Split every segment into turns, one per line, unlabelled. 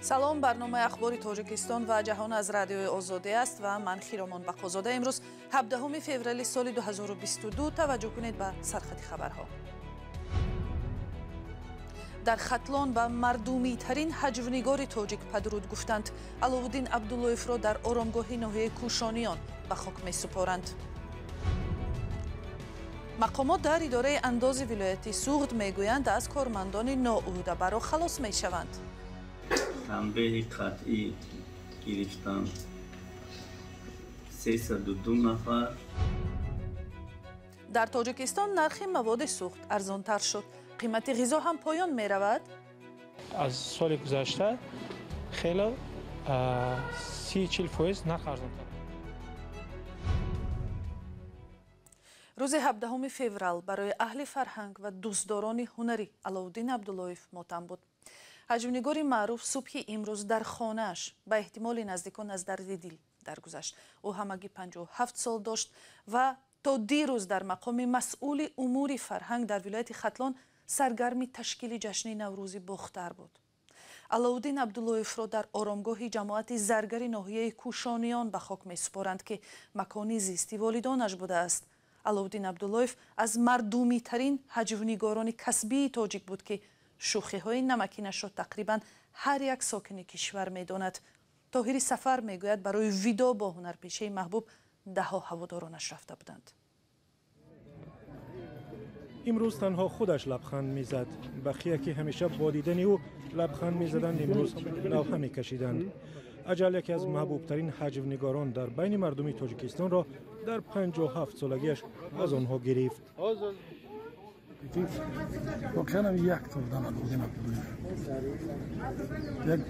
Салом, барномаи ахбори Тоҷикистон ва ҷаҳон аз радиои Озодӣ аст ва ман Хиромон Бақозода. Имрӯз 17 феврали соли 2022. Таваҷҷӯҳ кунед ба сархати хабарҳо. Дар Хатлон ба мардумитарин ҳаҷвнигори тоҷик падруд гуфтанд. Аловуддин Абдуллоевро дар оромгоҳи ноҳияи Кӯшониён ба хок месупоранд. Мақомот дар идораи андози вилояти Суғд мегӯянд, аз кормандони ноуҳдабаро халос мешаванд.
Танбеҳи қатъӣ гирифтанд 302 нафар.
Дар Тоҷикистон нархи маводи сӯхт арзонтар шуд. Қимати ғизо ҳам поён меравад.
Аз соли гузашта хеле 30-40% нарх арзонтар.
Рӯзи 17 феврал барои аҳли фарҳанг ва дӯстдорони ҳунарӣ Аловуддин Абдуллоев мотам буд. Ҳаҷвнигори маъруф субҳи имрӯз дар хонааш ба эҳтимоли наздикон аз дарди дил даргузашт. Ӯ ҳамагӣ 57 сол дошт ва то дирӯз дар мақоми масъули умури фарҳанг дар вилояти Хатлон саргарми ташкили ҷашни Наврӯзи Бохтар буд. Аловуддин Абдуллоевро дар оромгоҳи ҷамоати Заргари ноҳияи Кӯшониён ба хок месупоранд, ки макони зисти волидонаш будааст. Аловуддин Абдуллоев аз мардумитарин ҳаҷвнигорони касбии тоҷик буд, ки шӯхиҳои намакинашро тақрибан ҳар як сокини кишвар медонад. Тоҳири Сафар мегӯяд, барои видо бо ҳунарпешаи маҳбуб даҳҳо ҳаводоронаш рафта буданд.
Имрӯз танҳо худаш лабханд мезад. Бақия, ки ҳамеша бо дидани ӯ лабханд мезаданд, имрӯз лавҳа мекашиданд. Аҷал яке аз маҳбубтарин ҳаҷвнигорон дар байни мардуми Тоҷикистонро дар 57 солагиаш аз онҳо гирифт.
Воқеан ҳам якто будан Аловуддин Абдуллоев. Як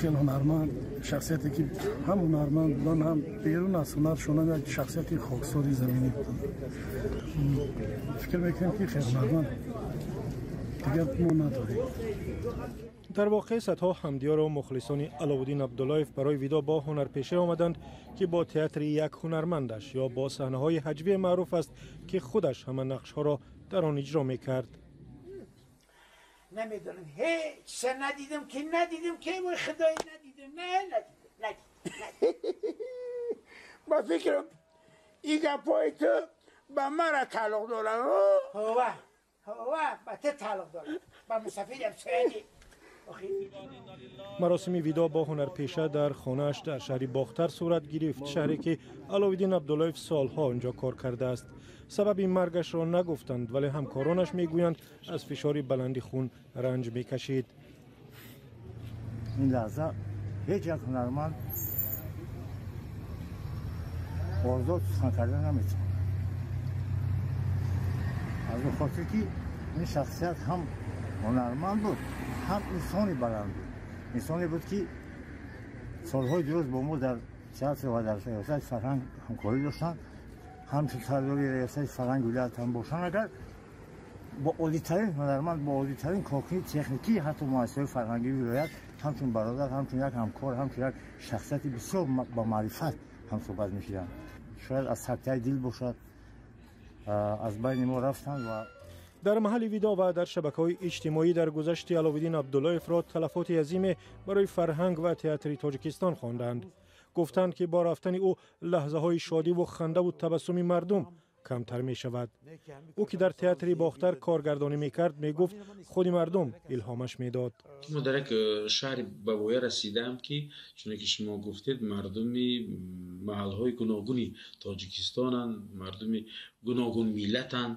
хеле ҳунарманд, шахсияте ки ҳам ҳунарманд будан, ҳам берун аз ҳунаршон ҳам як шахсияти хоксори заминӣ будан. Фикр мекунем, ки хеле ҳунарманд дигар мо надорем.
Дар воқеъ садҳо ҳамдиёру мухлисони Аловуддин Абдуллоев барои видо бо ҳунарпеша омаданд, ки бо театри як ҳунармандаш ё бо саҳнаҳои ҳаҷвие маъруф аст, ки худаш ҳама нақшҳоро дар он иҷро мекард.
Намедонам, ҳеҷ чиз надидам, ки надидам, ки вой худои надидам, не надидам, надидам.
Ба фикрам, ин гапҳои ту ба мара тааллуқ дорад.
Ҳова, ҳова, ба ту тааллуқ дорад. Ба мусафирам сояди.
Маросими видо бо ҳунарпеша дар хонааш дар шаҳри Бохтар сурат гирифт, шаҳре ки Аловуддин Абдуллоев солҳо онҷо кор кардааст. Сабаби маргашро нагуфтанд, вале ҳамкоронаш мегӯянд, аз фишори баланди хун ранҷ мекашид.
Ин лаҳза ҳеҷ як ҳунарманд озод сухан карда наметавонад, аз он хотир ки ин шахсият ҳам ҳунарманд буд, ҳам инсони баланд буд. Инсоне буд, ки солҳои дуруст бо мо дар театр ва дар риёсати фарҳанг ҳамкорӣ доштанд. Ҳамчун сардори риёсати фарҳанги вилоят ҳам бошанд, агар бо оддитарин ҳунарманд, бо оддитарин коркуни техникӣ ҳатто муассисаҳои фарҳангии вилоят ҳамчун бародар, ҳамчун як ҳамкор, ҳамчун як шахсияти бисёр ба маърифат ҳамсӯҳбат мешуданд. Шояд аз сактаи дил бошад, аз байни мо рафтанд. Ва
дар маҳалли видо ва дар шабакаҳои иҷтимоӣ дар гузашти Аловуддин Абдуллоевро талафоти азиме барои фарҳанг ва театри Тоҷикистон хонданд. Гуфтанд, ки бо рафтани ӯ лаҳзаҳои шодиву хандаву табассуми мардум камтар мешавад. Ӯ, ки дар театри Бохтар коргардонӣ мекард, мегуфт, худи мардум илҳомаш медод.
Мо дар як шаҳри ба воя расидаам, ки чуне ки шумо гуфтед, мардуми маҳалҳои гуногуни Тоҷикистонанд, мардуми гуногун миллатанд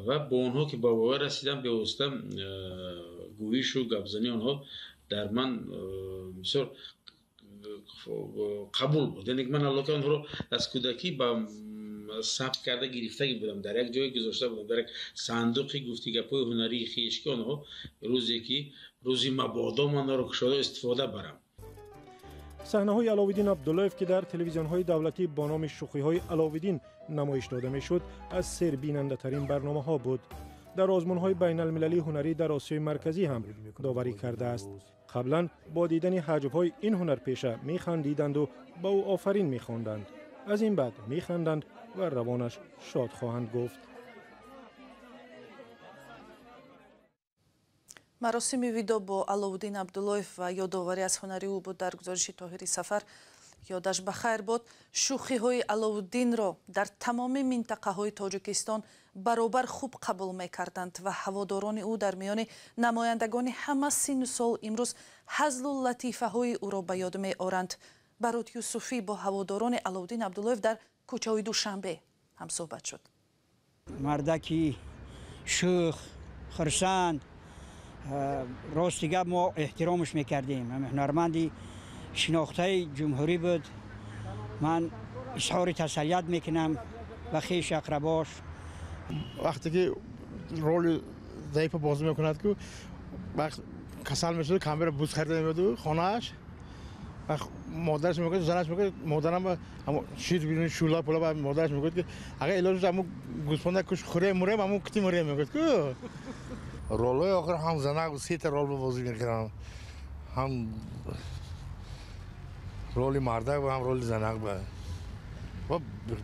ва бо онҳо ки ба воя расидам, бевосита гӯишу гапзании онҳо дар ман бисёр қабул буд. Яъне ман аллоки онҳоро аз кӯдакӣ ба сабт карда гирифтагӣ будам, дар як ҷое гузошта будам, дар як сандуқи гуфти гапҳои ҳунарии хеш, ки онҳо рӯзе ки рӯзи мабодо ман онро кушода истифода барам.
Саҳнаҳои Аловуддин Абдуллоев, ки дар телевизионҳои давлатӣ бо номи шӯхиҳои Аловуддин намоиш дода мешуд, аз сербинандатарин барномаҳо буд. Дар озмунҳои байналмилалии ҳунарӣ дар Осиёи Марказӣ ҳам доварӣ кардааст. Қаблан бо дидани ҳаҷвҳои ин ҳунарпеша механдиданду ба ӯ офарин мехонданд. Аз ин баъд механданд ва равонаш шод хоҳанд гуфт.
Маросими видо бо Аловуддин Абдуллоев ва ёдоварӣ аз ҳунари ӯ буд дар гузориши Тоҳири Сафар. Ёдаш ба хайр бод. Шӯхиҳои Аловуддинро дар тамоми минтақаҳои Тоҷикистон баробар хуб қабул мекарданд ва ҳаводорони ӯ дар миёни намояндагони ҳама синну сол имрӯз ҳазлу латифаҳои ӯро ба ёд меоранд. Барот Юсуфӣ бо ҳаводорони Аловуддин Абдуллоев дар кӯчаҳои Душанбе ҳамсӯҳбат шуд.
Мардаки шӯх, хурсанд, рости гап мо эҳтиромаш мекардем. Ҳунарманди шинохтаи ҷумҳурӣ буд. Ман изҳори тасаллият мекунам ба хеш ақрабош.
Вақте ки роли заифа бозӣ мекунад, ку вақт касал мешуд, камера буз харида меояду хонааш, модараш мегӯяд, занаш мегӯяд, модарам шир бирун шӯла пула, модараш мегӯяд, ки агар илоҷ шуд, ҳамун гӯсфанда куш, хӯрем, мурем, ҳамун кити мурем, мегӯяд ку.
Ролҳои охир ҳам занак сета рол бозӣ мекунам, ҳам роли мардак ва ҳам роли занак ба ва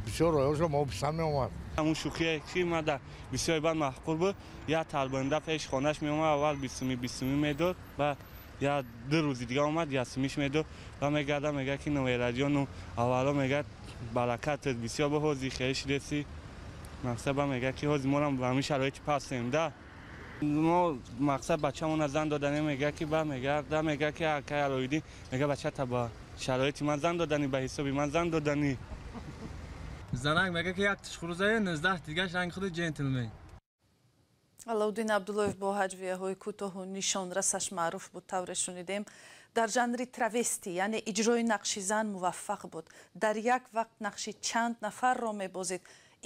бисёр ролҳояшро мо писанд меомад.
Ҳамун шӯхие ки мада бисёр бад маъқул буд. Як талбанда пеш хонааш меомад, аввал 20 сумӣ 20 сумӣ медод ва як ду рӯзи дига омад, 1 сумиш медод ва мегарда, мега ки новераҷону аввало мега баракатат бисёр ба ҳози хеле шидеси мақсад, ба мега ки ҳози морам ба ҳамин шароити пастем да мо мақсад бачамона зан додане, мега ки ба мегарда, мега ки акай Алоиддин, мега бачата ба шароити ман зан додани, ба ҳисоби ман зан додани.
Занак мега ки як тишхурӯзае, 19 дигаш ранги худи ҷентлмен.
Алауддин Абдуллоев бо ҳаҷвияҳои кӯтоҳу нишонрасаш маъруф буд. Тавре шунидем, дар жанри травести, яъне иҷрои нақши зан, муваффақ буд. Дар як вақт нақши чанд нафарро мебозид.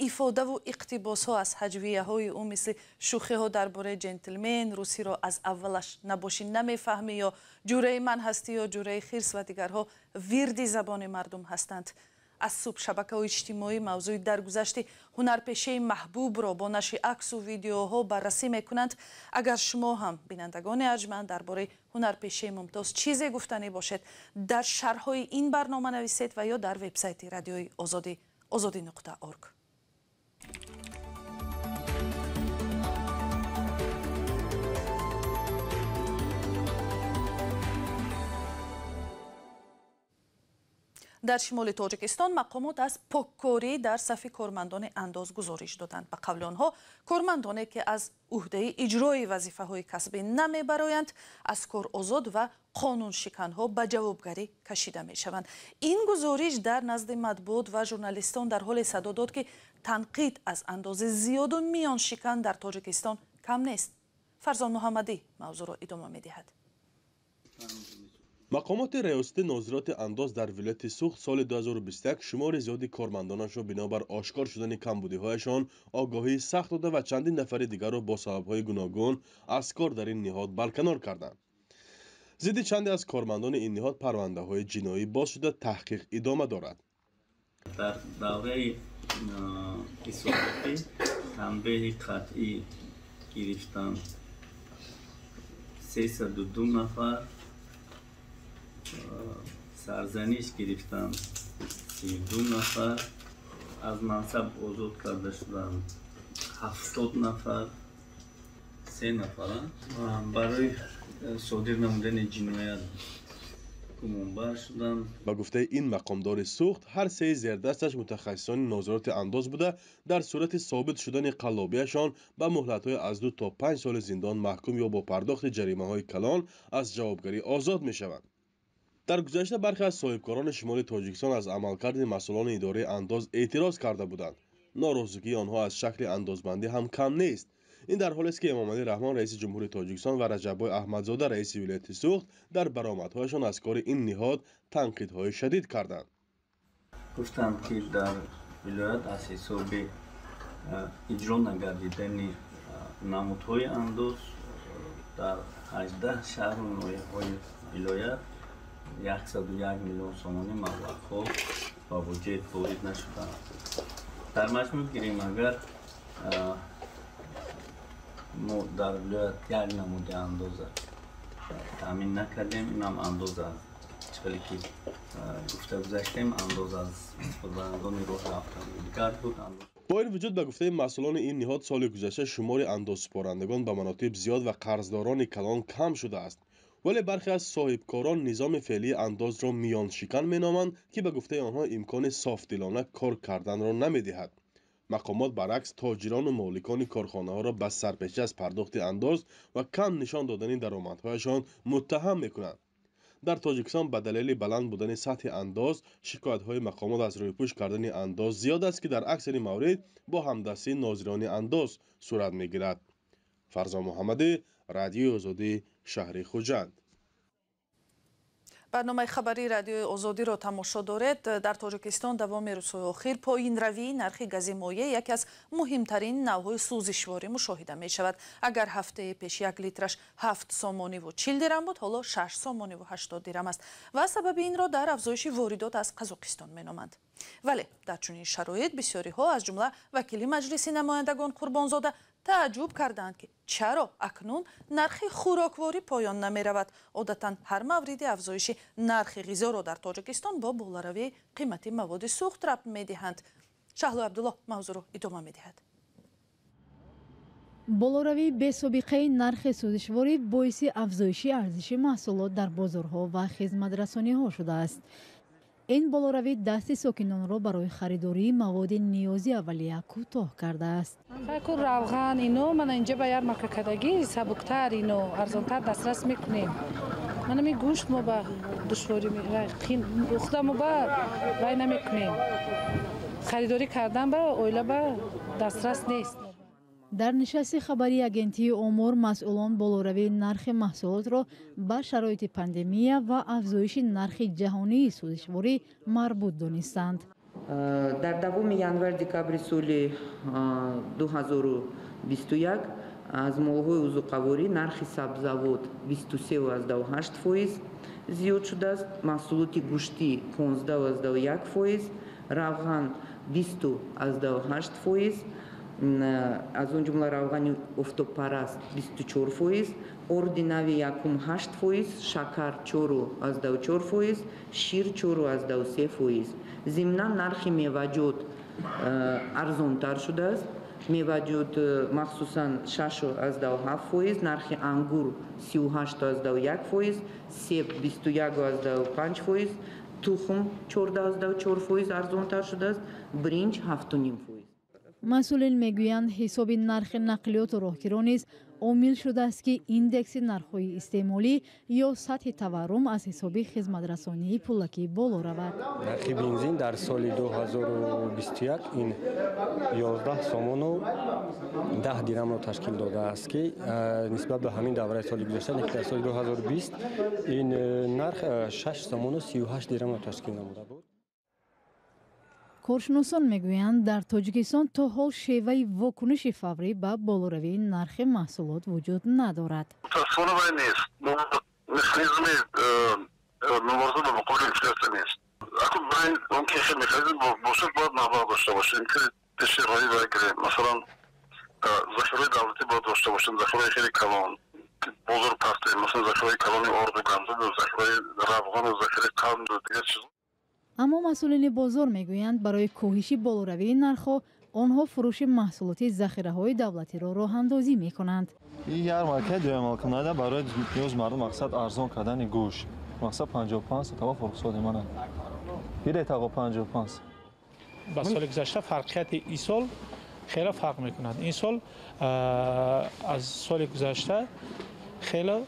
Ифодаву иқтибосҳо аз ҳаҷвияҳои ӯ, мисли шӯхиҳо дар бораи ҷентлмен, русиро аз аввалаш набошӣ намефаҳмӣ ё ҷураи ман ҳастӣ ё ҷураи хирс ва дигарҳо, вирди забони мардум ҳастанд. Аз субҳ шабакаҳои иҷтимоӣ мавзӯи даргузашти ҳунарпешаи маҳбубро бо нашри аксу видеоҳо баррасӣ мекунанд. Агар шумо ҳам, бинандагони арҷманд, дар бораи ҳунарпешаи мумтоз чизе гуфтанӣ бошед, дар шарҳҳои ин барнома нависед ва ё дар вебсайти Радиои Озодӣ, озодӣ.org. Дар шимоли Тоҷикистон мақомот аз поккорӣ дар сафи кормандони андоз гузориш доданд. Ба қавли онҳо, кормандоне ки аз уҳдаи иҷрои вазифаҳои касбӣ намебароянд, аз кор озод ва қонуншиканҳо ба ҷавобгарӣ кашида мешаванд. Ин гузориш дар назди матбуот ва журналистон дар ҳоле садо дод, ки танқид аз андози зиёду миёншикан дар Тоҷикистон кам нест. Фарзон Муҳаммадӣ мавзӯъро идома медиҳад.
Мақомоти Раёсати нозироти андоз дар вилояти Суғд соли 2021 шумори зиёди кормандонашро бинобар ошкор шудани камбудиҳояшон огоҳии сахт дода ва чандин нафари дигарро бо сабабҳои гуногун аз кор дар ин ниҳод барканор карданд. Зидди чанде аз кормандони ин ниҳод парвандаҳои ҷиноӣ боз шуда, таҳқиқ идома дорад.
Дар давраи ҳисоботӣ танбеҳи қатъӣ гирифтанд 302 нафар, сарзаниш гирифтанд 32 нафар, аз мансаб озод карда шуданд 70 нафар, се нафара барои содир намудани ҷиноят гумонбар шуданд.
Ба гуфтаи ин мақомдори Суғд, ҳар сеи зердасташ мутахассисони нозироти андоз буда, дар сурати собит шудани қаллобиашон ба муҳлатҳои аз 2 то 5 соли зиндон маҳкум ё бо пардохти ҷаримаҳои калон аз ҷавобгарӣ озод мешаванд. Дар гузашта бархе аз соҳибкорони шимоли Тоҷикистон аз амалкарди масъулони идораи андоз эътироз карда буданд. Норозигии онҳо аз шакли андозбандӣ ҳам кам нест. Ин дар ҳолест, ки Эмомалӣ Раҳмон, раиси ҷумҳури Тоҷикистон, ва Раҷаббой Аҳмадзода, раиси вилояти Суғд, дар баромадҳояшон аз кори ин ниҳод танқидҳои шадид карданд.
Гуфтанд, ки дар вилоят аз ҳисоби иҷро нагардидани намудҳои андоз дар 18 шаҳру ноҳияҳои вилоят 101 миллион сомонӣ маблағҳо ба буҷет ворид нашуданд. Дар маҷмӯъ гирем, агар мо дар вилоят як намуди андоза таъмин накардем, инам андоз аз чӣ ки гуфта гузаштем, андоз аз истифодабарандагони роҳи автомобилгард буд.
Бо ин вуҷуд, ба гуфтаи масъулони ин ниҳод, соли гузашта шумори андозсупорандагон ба маротиб зиёд ва қарздорони калон кам шудааст. Вале бархе аз соҳибкорон низоми феълии андозро миёншикан меноманд, ки ба гуфтаи онҳо имкони софдилона кор карданро намедиҳад. Мақомот баръакс тоҷирону моликони корхонаҳоро ба сарпечӣ аз пардохти андоз ва кам нишон додани даромадҳояшон муттаҳам мекунанд. Дар Тоҷикистон ба далели баланд будани сатҳи андоз шикоятҳои мақомот аз рӯйпӯш кардани андоз зиёд аст, ки дар аксари маврид бо ҳамдастии нозирони андоз сурат мегирад. Фарзон Муҳаммадӣ, Радиои Озодӣ, шаҳри Хуҷанд.
Барномаи хабарии Радиои Озодиро тамошо доред. Дар Тоҷикистон давоми рӯзҳои охир поинравии нархи гази моеъ яке аз муҳимтарин навъҳои сӯзишворӣ мушоҳида мешавад. Агар ҳафтаи пеш як литраш 7 сомониву 40 дирам буд, ҳоло 6 сомониву 80 дирам аст ва сабаби инро дар афзоиши воридот аз Қазоқистон меноманд. Вале дар чунин шароит бисёриҳо, аз ҷумла вакили Маҷлиси намояндагон Қурбонзода, тааҷҷуб карданд, ки чаро акнун нархи хӯрокворӣ поён намеравад. Одатан ҳар мавриди афзоиши нархи ғизоро дар Тоҷикистон бо болоравии қимати маводи сӯхт рабт медиҳанд. Шаҳло Абдуллоҳ мавзӯъро идома медиҳад.
Болоравии бесобиқаи нархи сӯзишворӣ боиси афзоиши арзиши маҳсулот дар бозорҳо ва хизматрасониҳо шудааст. Ин болоравӣ дасти сокинонро барои харидории маводи ниёзи аввалия кӯтоҳ кардааст.
Ку равған ино мана инҷа ба ярмарка кардагӣ сабуктар, ино арзонтар дастрас мекунем. Мана ми гӯшт мо ба душворӣ худа мо ба вай намекунем. Харидорӣ кардан ба оила ба дастрас нест.
Дар нишасти хабарии агентии омор масъулон болоравии нархи маҳсулотро ба шароити пандемия ва афзоиши нархи ҷаҳонии сӯзишворӣ марбут донистанд.
Дар давоми январ-декабри соли 2021 аз молҳои узуқаворӣ нархи сабзавот 23,8% зиёд шудааст, маҳсулоти гӯштӣ 15,1%, равған 20,8%, аз он ҷумла равғани офтобпараст 24%, орди нави якум 8%, шакар 4,4%, шир 4,3%. Зимнан нархи меваҷот арзонтар шудааст. Меваҷот махсусан 6,7%, нархи ангур 38,1%, себ 21,5%, тухм 14,4% арзонтар шудааст, бринҷ 7,5%.
Масъулин мегӯянд, ҳисоби нархи нақлиёту роҳкиро низ омил шудааст, ки индекси нархҳои истеъмолӣ ё сатҳи таваррум аз ҳисоби хизматрасонии пулакӣ боло равад.
Нархи бензин дар соли 2021 ин 11 сомону 10 дирамро ташкил додааст, ки нисбат ба ҳамин давраи соли гузашта, дар соли 2020 ин нарх 6 сомону 38 дирамро ташкил намуда буд.
Коршиносон мегӯянд, дар Тоҷикистон то ҳол шеваи вокуниши фаврӣ ба болоравии нархи маҳсулот вуҷуд надорад.
Мутаассифона вай нест. Механизми мубориза ба муқобили инфлясия нест. Акун барои он ки хел механизм бошад, бояд маблағ дошта бошем, ки пеши роҳӣ вай гирем. Масалан, захираҳои давлатӣ бояд дошта бошем, захираҳои хеле калон, бозор партоем, масалан, захираҳои калони орду гандуму, захираҳои равғану, захираи қанду дигар чиз.
Аммо масъулини бозор мегӯянд, барои коҳиши болоравии нархҳо онҳо фурӯши маҳсулоти захираҳои давлатиро роҳандозӣ мекунанд.
Ин ярмаркаи доималкунанда барои ниёзи мардум, мақсад арзон кардани гӯшт. Мақсад 55 сатава фурӯхсоди мана. Гиред ағо 55.
Ба соли гузашта фарқияти ин сол хеле фарқ мекунад. Ин сол аз соли гузашта хеле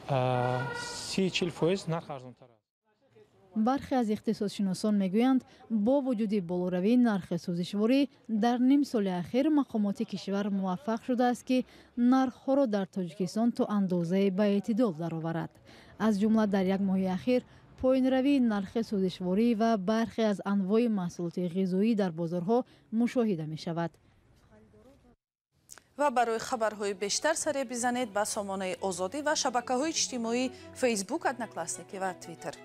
30-40% нарх арзонтар аст.
Бархе аз иқтисодшиносон мегӯянд, бо вуҷуди болоравии нархи сӯзишворӣ дар ним соли ахир мақомоти кишвар муваффақ шудааст, ки нархҳоро дар Тоҷикистон то андозае ба эътидол дароварад. Аз ҷумла дар як моҳи ахир поинравии нархи сӯзишворӣ ва бархе аз анвои маҳсулоти ғизоӣ дар бозорҳо мушоҳида мешавад.
Ва барои хабарҳои бештар саре бизанед ба сомонаи Озодӣ ва шабакаҳои иҷтимоии Фейсбук, Одноклассники ва Твиттер.